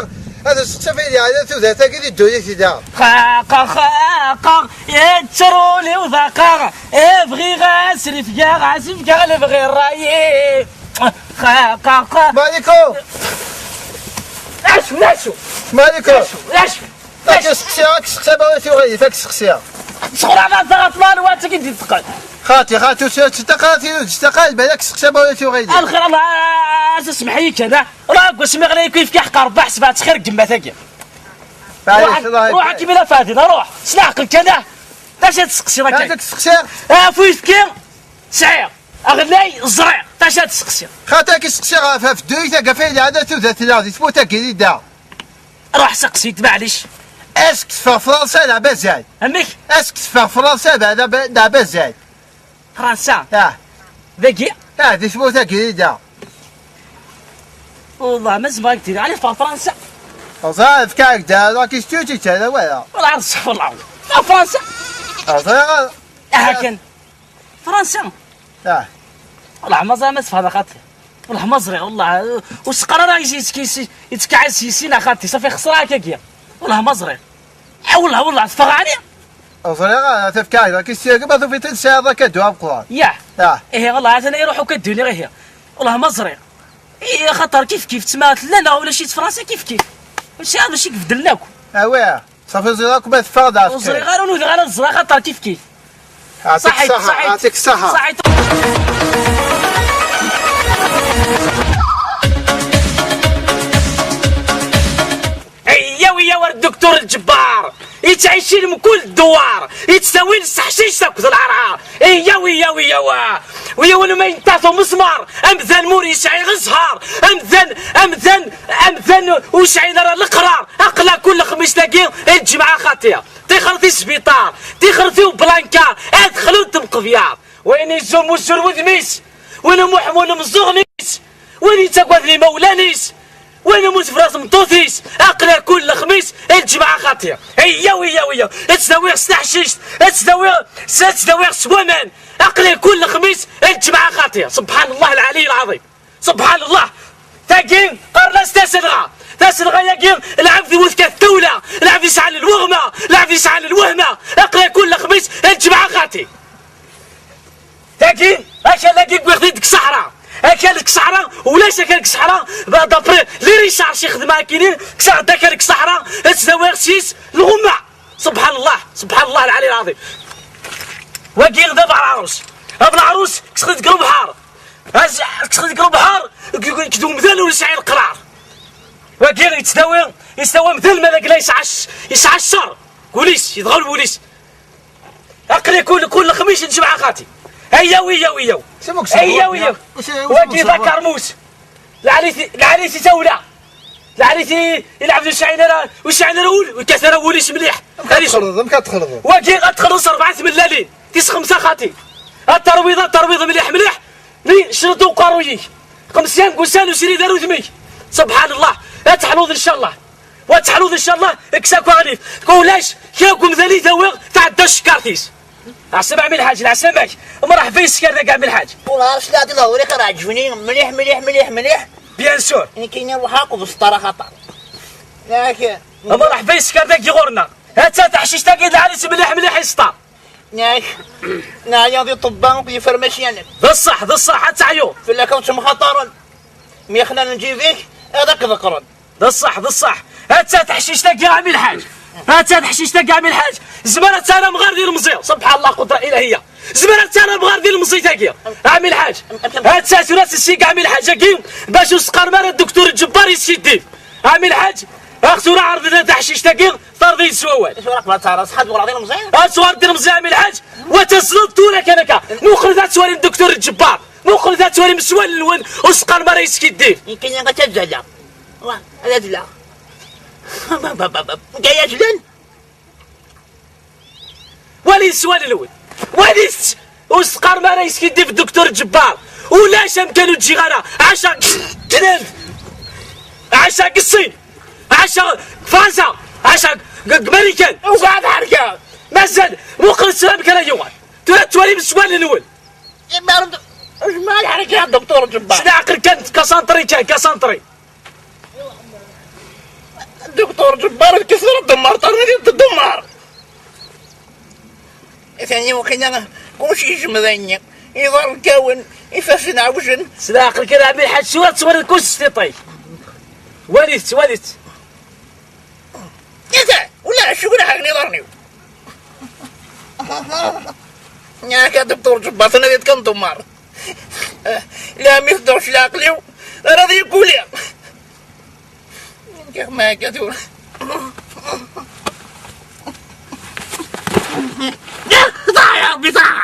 ad nesteqsi ɣef yid-i ɛla tudert-agi di ddunit-nneɣ. Xaqeɣ, xaqeɣ, yettru-li uḍaqeɣ, eh, bɣiɣ ad s-refgeɣ, ad s-refgeɣ lebɣi ṛṛay-i. Xaqeɣ, xaqeɣ. Maliko! Acu, acu? Maliko! Acu, acu? Ad k-steqsiɣ, ad k-steqsiɣ, ma ur tuɣal, ad k-steqsiɣ. Sɣur aɣ-d taɣaṭma n watt-agi d-iteqqen. Xati, xati, ur tt-, ur tt-, taqaɛet-inu, d taqaɛet, balak seqsa ma ula tuɣ-ili. Lxir, Allah, a, a, smeḥ-iyi kan, a. Ruḥ deg wasmi ɣlayek uyefki ḥeqq Rebbi, ḥesbeɣ-tt xir n yemma-tagi. Ruḥ, ruḥ, akken ila fadin, ruḥ. S leɛqel kan, a. D acu ad tseqsiḍ akka? Ad tseqsiḍ? Ɣef uyefki, sɛiɣ. Aɣlay, ẓriɣ. D acu ad tseqsiḍ? Xati, ad k-seqsiɣ ɣef, ɣef ddunit-agi, ɣef ayen yeɛnan tudert-nneɣ di tmurt-agi, yedda. Ruḥ seqsi-t, maɛlic. Est-ce que teffeɣ Fransa neɣ mazal? Amek? Est-ce que teffeɣ Fransa neɣ, neɣ, neɣ mazal? Fransa? Ah. Dagi? Ah, di tmurt-agi, da. Wallah, ma zemreɣ ad k-d-iniɣ, ɛni teffeɣ Fransa? Ẓriɣ, fkiɣ-ak-d, la question, tu tala wala. Wallah, ar ṣṣeḥ, wallah. Teffeɣ Fransa? Ẓriɣ. Aha kan. Fransa? Ah. Wallah ma ẓriɣ ma teffeɣ neɣ xaṭi. Wallah ma ẓriɣ, wallah. Ur s-qqar ara yis-, yis-, yis-, yettekɛiz s yis-i neɣ xaṭi. Safi xesreɣ akka-agi. Wallah ma ẓriɣ. Ah, wallah, wallah, teffeɣ ɛni? Ur ẓriɣ ara, tefka-ak-d akistyu-agi, ma tufiḍ-t-id tesɛiḍ akadu ameqqran. Yah. Ah. Ihi, wallah, atan iruḥ ukadu-nni ihi. Wallah ma ẓriɣ. Ihi, axaṭer kif kif, ttma tella neɣ ulac-itt Fransa kif kif. Ur sɛiɣ d acu i ibeddlen akk. Awi. Safi ẓriɣ akk ma teffeɣ d ur ẓriɣ ara, ur nudiɣ ara ad ẓreɣ, axaṭer kif kif. Ṣaḥit, ṣaḥit. Yeɛṭik ṣṣeḥḥa. Ṣaḥit. Ayyaw, ayyaw, ar dduktur Lǧebbar, yettɛicil mkul ddewwar, yettdawi s teḥcict akked lɛerɛer. Ayyaw, ayyaw, ayyaw, ayyaw, ma yenṭeɛ umesmar, amdan ma ur yesɛi zzher, amdan, amdan, amdan ur yesɛi ara leqrar. Aql-ak kul lexmis-agi i lǧemɛa xaṭi. Tixret i sbiṭar, tixret i ublanka, ad xlunt temqebyaḍ. Wayen izzun muzzur wudem-is, win umuḥmun mzuɣen-is, win yettagaden imawlan-is, win umutefra tmeṭṭut-is, aql-ak kul lexmis i lǧemɛa xaṭi. Ayyaw, ayyaw, ayyaw, ad ttdawiɣ s taḥcict, ad ttdawiɣ s, ad ttdawiɣ s waman, aql-ak kul lexmis i lǧemɛa xaṭi. Subḥan Allah lɛali lɛaḍim. Subḥan Allah! Tagi, qqaren-as taselɣa. Taselɣa-yagi, lɛebd iwet kat tawla, lɛebd yesɛan lweɣma, lɛebd yesɛan lwehma, aql-ak kul lexmis, lǧemɛa xaṭi. Tagi, akal-agi wwiɣ-t-id deg ṣṣeḥra. Akal deg ṣṣeḥra, ulac akal deg ṣṣeḥra, ba-, d'après les recherches i xedmeɣ akinin, kkseɣ-d akal deg ṣṣeḥra, ad ttdawiɣ s yis lɣemma. Subḥan Allah, subḥan Allah lɛali lɛaḍim. Wagi d abeɛrus. Abeɛrus, kkseɣ-t deg lebḥer. Kkseɣ-t deg lebḥer, deg, deg, deg umdan ur yesɛi leqrar. Wagi yettdawi, yettdawi amdan ma d agla yesɛa c-, yesɛa ccer. Wul-is, yedɣel wul-is. Aql-i kul, kul lexmis n jemɛa xaṭi. Ayyaw, ayyaw, ayyaw. Ayyaw, ayyaw. Wagi d akermus. Lɛali-t, lɛali-t i tawla. Lɛali-t i, i lɛebd ur yesɛin ara, ur yesɛin ara wul, ur yekkat ara wul-is mliḥ. Amek ad txelḍeḍ, amek ad txelḍeḍ? Wagi ad txelḍeḍ s rebɛa tmellalin, tis xemsa xaṭi. Ad terwiḍ, ad terwiḍ mliḥ, mliḥ. Mi tecleḍ uqerruy-ik, xemsa n wussan ur srid ara udem-ik. Subḥan Allah, ad teḥluḍ ncallah. Wa teḥluḍ ncallah, kkes akk aɣlif. Ulac kra n umdan i tawiɣ, tɛedda tcekkart-is. Ɛsam ɛemmi lḥaǧ, lɛesma-k. Mreḥba yes-k ar dagi ɛemmi lḥaǧ. Ur ɛarf la di lehdur-ik ara ɛeǧbni mliḥ, mliḥ, mliḥ, mliḥ. Bien sûr. Nekkini ruḥ akked sṭar axaṭer. Yak. Mreḥba yes-k ar dagi ɣur-neɣ. Hatta taḥcict-agi d lɛali-tt mliḥ, mliḥ i sṭar. Yak. Neɛya di ṭṭebba akked yifermacyanen. D ṣṣeḥ, d ṣṣeḥ, ad teɛyuḍ. Fell-ak ad ttemxaṭaren. Mi xlan lǧib-ik, ad ak-ḍeqqren. D ṣṣeḥ, d ṣṣeḥ. Hatta taḥcict-agi, ɛemmi lḥaǧ. Hatta taḥcict-agi, ɛemmi lḥaǧ. Zmer ad tt-aramɣ ar d ilemẓi. Subḥan Allah, qudra ilahiya. Zmer ad tt-aramɣ ar d ilemẓi-tagi. Ɛemmi lḥaǧ. Hatta tura tessi-k ɛemmi lḥaǧ-agi, bac ur s-qqarem ara dduktur Ǧebbar yeskiddib. Ɛemmi lḥaǧ, ax tura ɛreḍ-d taḥcict-agi, terḍi-d s wawal. Tura qbel ad teɛreḍ, ṣṣeḥḥa d-uɣreḍ ilemẓi? Ad tuɣreḍ d ilemẓi, ɛemmi lḥaǧ. Wa tazleḍ tura kan akka. Muqlet ad twalim dduktur Ǧebbar. Muqlet ad twalim s wallen-nwen, ur s-qqarem ara yeskiddib. Nekkini ad tt-azaleɣ. Wa, ad azleɣ. Nekk ay azlen. Walit s wallen-nwen. Walit-tt. Ur s-qqarem ara yeskiddib dduktur Ǧebbar. Ulac amkan ur ǧǧiɣ ara. Ɛaca deg Tnand. Ɛaca deg Ṣṣin. Ɛaca deg Fransa. Ɛaca deg, deg Marikan. Ugaɣ ad ḥerkeɣ. Mazal. Muqel s amek ara yuɣal. Tura ad twalim s wallen-nwen. Ibarem-d, jmaɛ lḥerka a dduktur Ǧebbar. S leɛqel kan, kasantri kan, kasantri. Dduktur Ǧebbar, lkesra d ddemmar, termit d ddemmar. Atan i wakken kullec yejmed ayenni. Iḍarren kkawen, ifassen ɛewjen. S leɛqel kan a ɛemmi lḥaǧ, tura ad twaliḍ kullec s tiṭ-ik. Walit-tt, walit-tt. Ata, ulac, ur ɛagen iḍarren-iw. Akka, docteur Ǧebbar, tura di kan tumar. Lɛami tedduɣ s leɛqel-iw, ara d-yegguli. Nekk ma akka tura. Ḍaɛ ya Ṛebbi, ḍaɛ!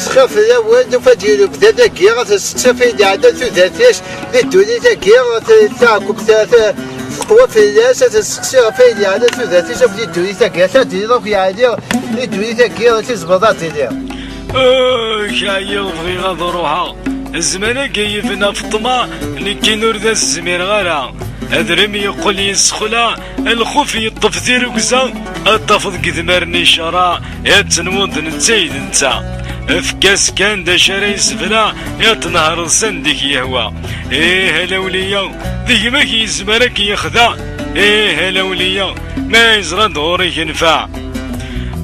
Sxir fell-awen, nufa-d yiwen ubdad-agi, ad as-tettaf ayen yeɛnan tudert-is di ddunit-agi, t-, taɛkebt, t-, teqwa fell-as, ad as-testeqsi ɣef ayen yeɛnan tudert-is akk di ddunit-agi. Ata d-tiniḍ akk yeɛni di ddunit-agi, acu tzemreḍ ad d-tiniḍ? Ih, ɛyiɣ, bɣiɣ ad ruḥeɣ. Zzman-agi yebna ɣef ṭṭmeɛ, nekkini ur d as-zmireɣ ara. Adrim yeqqel yessexlaɛ, lxuf yeṭṭef tirugza, ad tafeḍ deg idmaren n ccreɛ, ad tenwuḍ netta i d netta. Efk-as kan d acu ara yessebleɛ, ad tnehreḍ s anda i k-yehwa. Ih, a lawliya, d gma-k yezmer ad k-yexdeɛ. Ih, a lawliya, ma yeẓra-d ɣur-i kenfeɛ.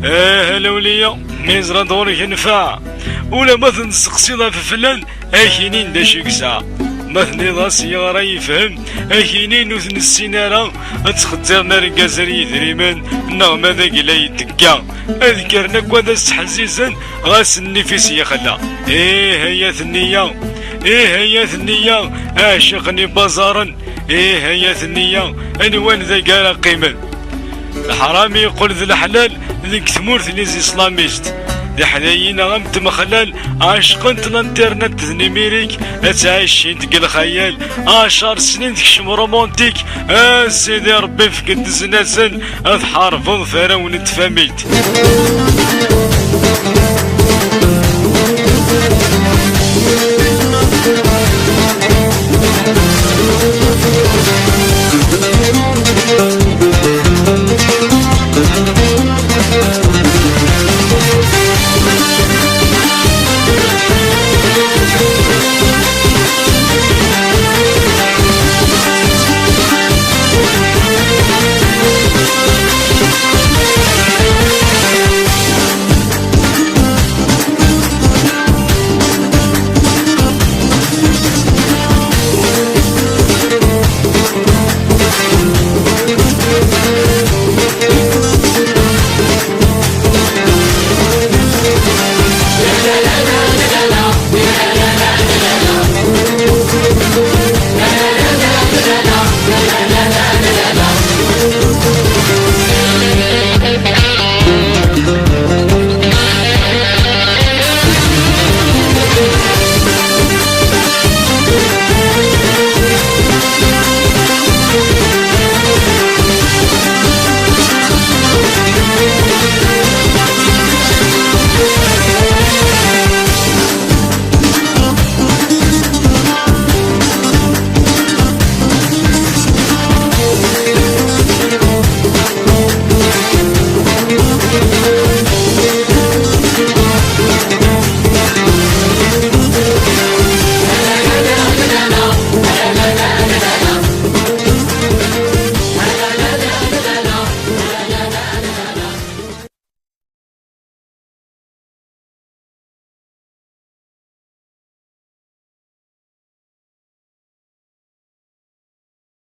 Ih, a lawliya, ma yeẓra-d ɣur-i kenfeɛ. Ula ma ten-testeqsiḍ ɣef flan, ad k-inin d acu i yesɛa. Ma tenniḍ-as yeɣra yefhem, ad k-inin ur t-nessin ara, ad ttxeddren argaz ar yidrimen, neɣ ma d agla yedegga. Ad kkren akk ad as-ttḥezzizen, ɣas nnif-is yexla. Ih, ay at nniya, ih, ay at nniya, aɛciq n ibaẓaren, ih, ay at nniya, anwa anida ara qqimen? Leḥram yeqqel d leḥlal deg tmurt n les islamistes. D iḥdayen am tmexlal, ɛecqent l'internet d nimirik, ad ttɛicint deg lxayal, ɛecṛ snin tekcem romantik, a Sidi Ṛebbi efk-d zzin-asen, ad ḥarben faraw n tfamilt.